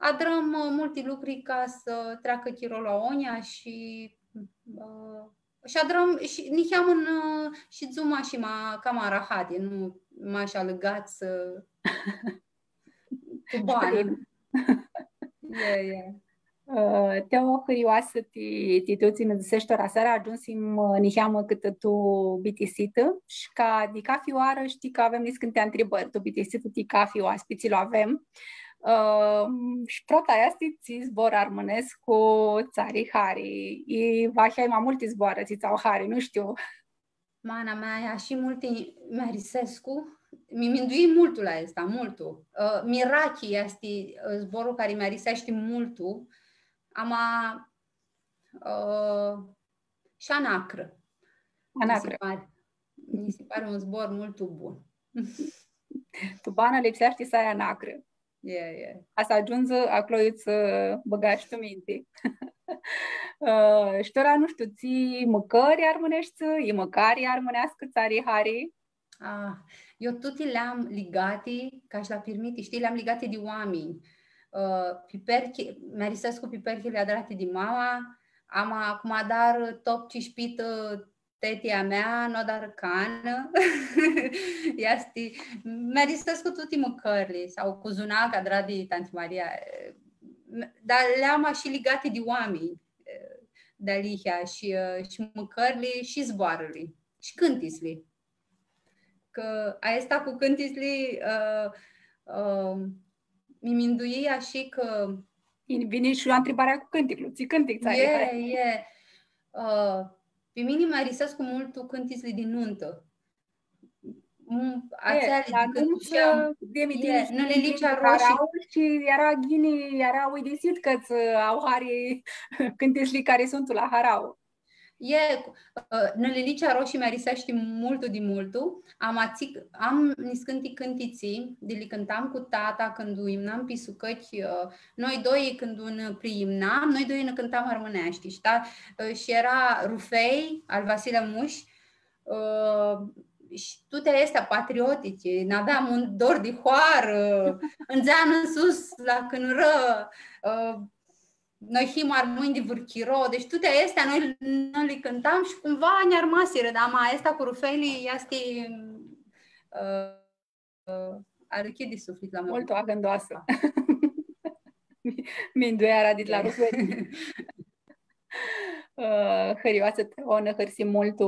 adrãm, ã, multi lucri ca s-treacã chirolu agonja shi, ã, shi adrãm, shi niheamã, ã, shidzum ashi ma, cama arahati, nu mash alãgats, ã, cu banã. E, e. Ã, Teo, hãrioasã ti, ti tuts tsi nã dzãsesh tora seara, agiumsim, ã, niheamã cãtã tu bitisitã shi ca di cafi oarã, shtii cã avem niscãnti ntribãri tu bitisitã, ti cafi oaspi tsi lu avem. Ã, shi prota easti tsi zbor armãnescu tsã ari hari. I vahi ai ma multi zboarã tsi tsã au hari, nu shtiu. Mana mea, ashi multi mi arisescu, mi minduii multu la aestã, multu. Ã, mirachi easti, ã, zborlu cari mi ariseashti multu, ama, ã, shi anacrã. Anacrã. Mi si pari, mi si pari un zbor multu bun. Tu banã lipseashti s-ai anacrã. E, e. Ca s-agiundzi aclo iu tsã bãgash tu minti. Ã, shi tora, nu shtiu, tsi mãcãri armãneshti, i mãcari armãneascã tsã ari hari? Ah, eu tuti li am ligati, ca shi la pirmiti, shtii, li am ligati di oaminj. Ã, piperchi, mi arisescu piperchili adrati di mama, ama cum adar topci shi pitã, tetia mea, nu adarã canã. Easti, mi arisescu tuti mãcãrli, sau cuzunacã adrat di tanti Maria, e, dar li am shi ligati di oaminj, e, dealihea shi, e, shi mãcãrli, shi zboarãli, shi cãntitsli. Cã aestã cu cãntitsli, e, e, mi minduii ashi cã... Vini shi ntribarea cu cãnticlu. Tsi cãntic tsã ari hari? E, e. Ã, pi mini mi arisescu multu cãntitsli di nuntã. Mm, e, atseali di cãndu shi-am, di nuntã, di miti, e, Nãlilicea Roshi. Harauã shi eara ghini, eara uidisit cã tsã au hari cãntitsli cari suntu la harauã. E, ã, Nãlilicea Roshi mi ariseashti multu di multu. Am atsi-, am niscãnti cãntitsi, di li cãntam cu tata cãndu imnam pi sucãchi, ã, noi doi cãndu nã priimnam, noi doi nã cãntam armãneashti. Shi ta-, ã, shi eara Rufei, al Vasile Mush, ã, shi tuti aesti patriotitsi, n-aveam un dor di hoarã, ndzeanã sus la cãnurã, ã, noi him armãnj di vãr chiro, deci tuti aesti noi, noi li cãntam shi cumva nã armasirã, dar ma aestã cu Rufeli easti, ã, ã, arãchi di suflit la mini. Multu agãndoasã. Mindueara di la Rufeli. Ã, hãrioasã Teo, nã hãrsim multu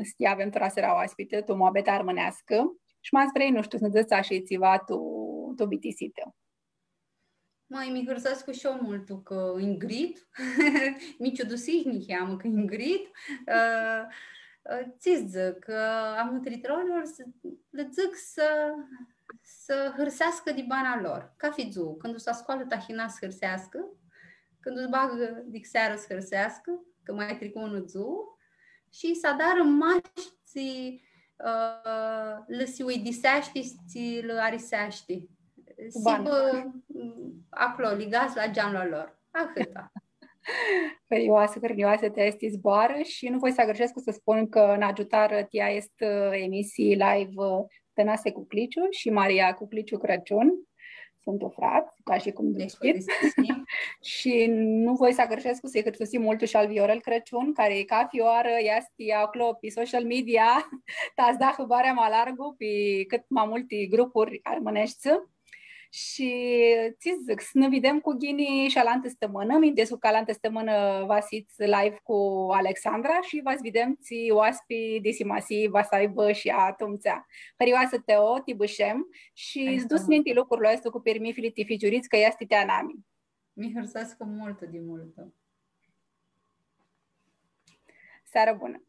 s-ti avem tora seara oaspitã, tu muabeta armãneascã. Shi ma s-vrei, nu shtiu, s-nã dzãts ashi tsiva tu, tu bitisitã. Mãi, mi hãrsescu shi eu multu cã Ingrid, mi ciudusii niheamã cã Ingrid, ã, ã, tsi dzãc, cã a mutritorlor s-, lã dzãc s-, s-hãrseascã di bana lor. Cathi dzuã, cãndu s-scoalã tahina s-hãrseascã, cãndu s-bagã di searã s-hãrseascã, cã ma tricu unã dzuã, shi s-adarã mash tsi, ã, lã si uidiseashti, tsi lã ariseashti. Cu bana. S-hibã, mm, aclo, ligats la geamlu a lor. Ahãta. Hãrioasã, hãrioasã ti aesti zboarã shi nu voi s-agãrshescu s-spun cã nã agiutarã ti aestã, ã, emisii live, ã, Tãnase Cucliciu shi Maria Cucliciu Crãciun. Suntu frats, ca shi cum dzãts. Shi nu voi s-agãrshescu s-lji hãrtusim multu shi al Viorel Crãciun, cari cathi oarã easti aclo pi social media, ta s-da hãbarea ma largu pi cãt ma multi grupuri armãneshti. Shi tsi dzãc, s-nã videm cu ghini shi alantã stãmãnã, minduescu cã alantã stãmãnã va s-hits live cu Alexandra shi va s-videm tsi oaspi di simasii va s-aibã shi ea atumtsea. Hãrioasã Teo, ti bãshem shi s-duts ninti lucrul aestu cu pirmithili ti ficiurits, cã easti ti anami. Mi hãrsescu multu di multu. Searã bunã!